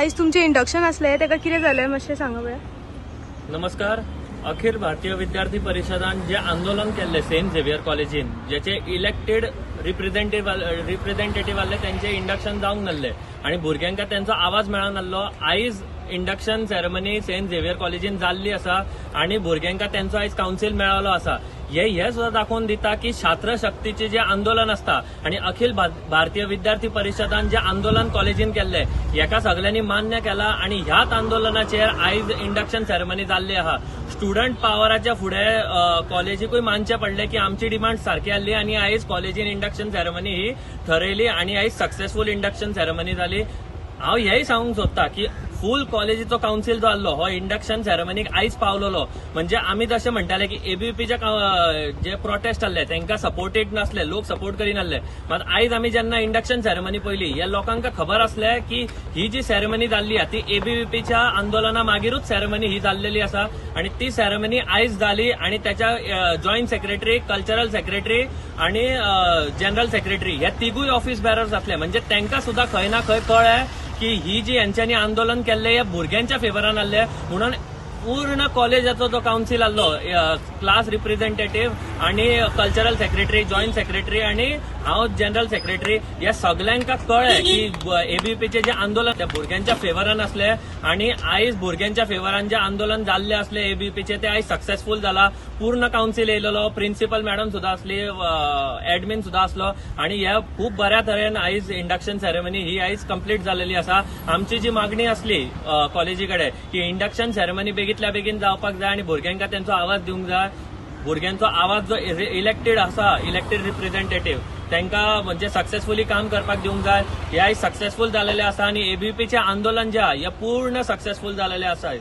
आयज तुमचें इंडक्शन आसलें, ताका कितें जालें मातशें सांगा पळोवया. नमस्कार. अखिल भारतीय विद्यार्थी परिशदान जे आंदोलन केल्ले सेंट झेवियर कॉलेजीन, जेचे इलेक्टेड रिप्रेझेंटेटिव्ह आहले, तेंचे इंडक्शन जावंक नासले आनी भुरग्यांक तेंचो आवाज मेळोंक नासलो. आयज इंडक्शन सेरेमनी सेंट झेवियर कॉलेजीन जाल्ली आसा आनी भुरग्यांक तेंचो आयज कावन्सील मेळ्ळो आसा. हे हे सुद्दां दाखोवन दिता की छात्र शक्तीचे जे आंदोलन आसता आनी अखिल भारतीय विद्यार्थी परिशदान जे आंदोलन कॉलेजीन केल्ले, हेका सगल्यांनी मान्य केला आनी ह्याच आंदोलनाचेर आयज इंडक्शन सेरेमनी जाल्ली आहा. स्टुडंट पावराच्या फुडें कॉलेजीकूय मानचें पडलें की आमची डिमांड सारकी आहली आनी आयज कॉलेजीन इंडक्शन सेरेमनी ही थरयली आनी आयज सक्सेसफूल इंडक्शन सेरेमनी जाली. हांव हेय सांगूंक सोदता की फूल कॉलेजीचो कावन्सील जो आहलो हो इंडक्शन सेरेमनीक आयज पावलेलो. म्हणजे आमी जशें म्हणटाले की एबीव्हीपीचे जे प्रोटेस्ट आहले तांकां सपोर्टेड नासले, लोक सपोर्ट करिनासले. मात आयज आमी जेन्ना इंडक्शन सेरेमनी पळयली, हे लोकांक खबर आसले की ही जी सेरेमनी जाल्ली आहा ती एबीव्हीपीच्या आंदोलना मागीरूच सेरेमनी ही जाल्लेली आसा आनी ती सेरेमनी आयज जाली. आनी त्याच्या जॉयंट सेक्रेटरी, कल्चरल सेक्रेटरी आनी जनरल सेक्रेटरी हे तिगूय ऑफिस बेरर्स आसले. म्हणजे तांकां सुद्दां खंय ना खंय कळ्ळें की ही जी हेंच्यांनी आंदोलन केल्लें हे भुरग्यांच्या फेवरान आहले. म्हणून पूर्ण कॉलेजाचो जो कावन्सील आहलो, क्लास रिप्रेझेंटेटिव्ह आणि कल्चरल सेक्रेटरी, जॉयंट सेक्रेटरी आणि हांव जनरल सेक्रेटरी, ह्या सगल्यांका कळ्ळें की एबीव्हीपीचे जे आंदोलन त्या भुरग्यांच्या फेवरान आसले आणि आयज भुरग्यांच्या फेवरान जे आंदोलन जाल्ले आसले एबीव्हीपीचे, ते आयज सक्सेसफूल जाला. पूर्ण कावन्सील येयलेलो, प्रिन्सिपल मॅडम सुद्दां आसली, एडमिन सुद्दां आसलो आणि हे खूब बऱ्या तरेन आयज इंडक्शन सेरेमनी ही आयज कंप्लीट जालेली आसा. आमची जी मागणी आसली कॉलेजी कडेन की इंडक्शन सेरेमनी बेगीतल्या बेगीन जावपाक जाय आनी भुरग्यांक तेंचो आवाज दिवंक जाय, भुरग्यांचो आवाज जो इलेक्टेड आसा, इलेक्टेड रिप्रेझेंटेटिव्ह, तांकां म्हणजे सक्सेसफुली काम करपाक दिवंक जाय, हे आयज सक्सेसफूल जालेले आसा आनी एबीव्हीपीचें आंदोलन जे आहा हे पूर्ण सक्सेसफूल जालेले आसा.